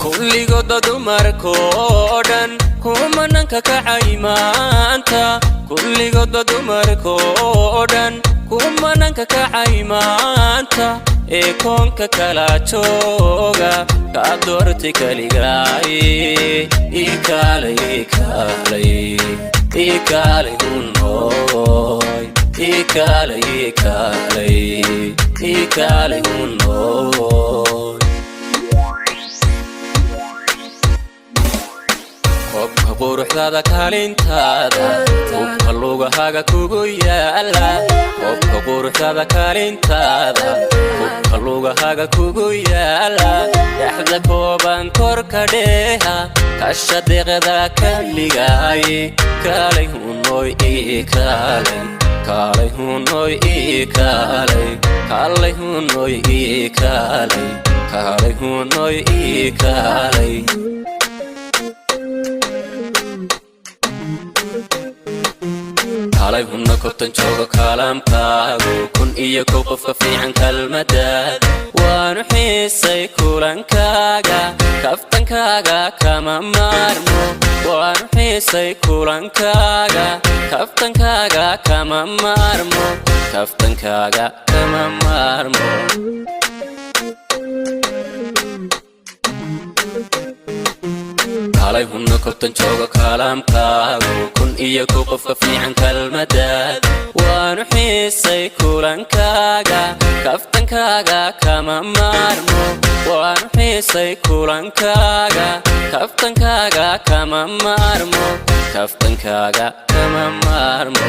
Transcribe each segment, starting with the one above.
Kulligooda dumarkoo dhan kumananka kacay maanta, kulligooda dumarkoo dhan kumananka kacay maanta ee koonka kala jooga, kaa doortay kaligaay. Ii kaalay, ii kaalay, ii kaalay hunooy, ii kaalay, ii kaalay, ii kaalay hunooy. Koobka quruxdaada kaalintaada, hubka lugahaga kugu yaala. Koobka quruxdaada kaalintaada, hubka lugahaga kugu yaala. Dhexda kooban korka dheeha, kasha deeqda kaligaay. Kaalay hunooy, ii kaalay, kaalay hunooy, ii kaalay, kaalay hunooy, ii kaalay, kaalay hunooy, ii kaalay. Kaalay hunna kobtan joogo kaalamkaagu, 1001 qofka fiican kalmadaad. Waanu xiisay kulankaaga, kaftankaaga kama maarmo. Waanu xiisay kulankaaga, kaftankaaga kama maarmo, kaftankaaga kama maarmo. Kaalay hunna kobtan joogo kaalamkaagu, 1001 qofka fiican kalmadaad. Waanu xiisay kulankaaga, kaftankaaga kama maarmo. Waanu xiisay kulankaaga, kaftankaaga kama maarmo, kaftankaaga kama maarmo.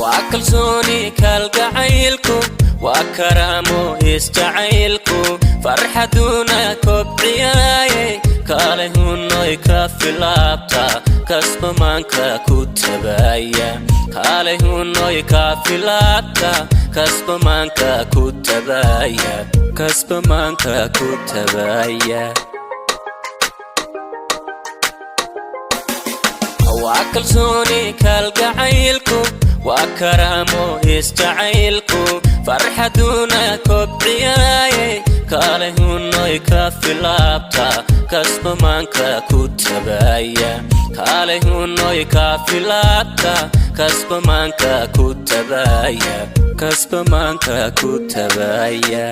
Waa kalsooni kalgacaylku, waa karaamo isjacaylku, farxaduna kobciyaaye. Kaalay hunoy ka filaabta, kasbamaanka ku tabaaya. Kaalay hunoy ka filaabta, kasbamaanka ku tabaaya, kasbamaanka ku tabaaya. Waa kalsooni kalgacaylku, waa karaamo isjacaylku, farxaduna kobciyaaye. Kaalay hunoy ka filaabta, kasbamaanka ku tabaaya. Kaalay hunoy ka filaabta, kasbamaanka ku tabaaya, kasbamaanka ku tabaaya.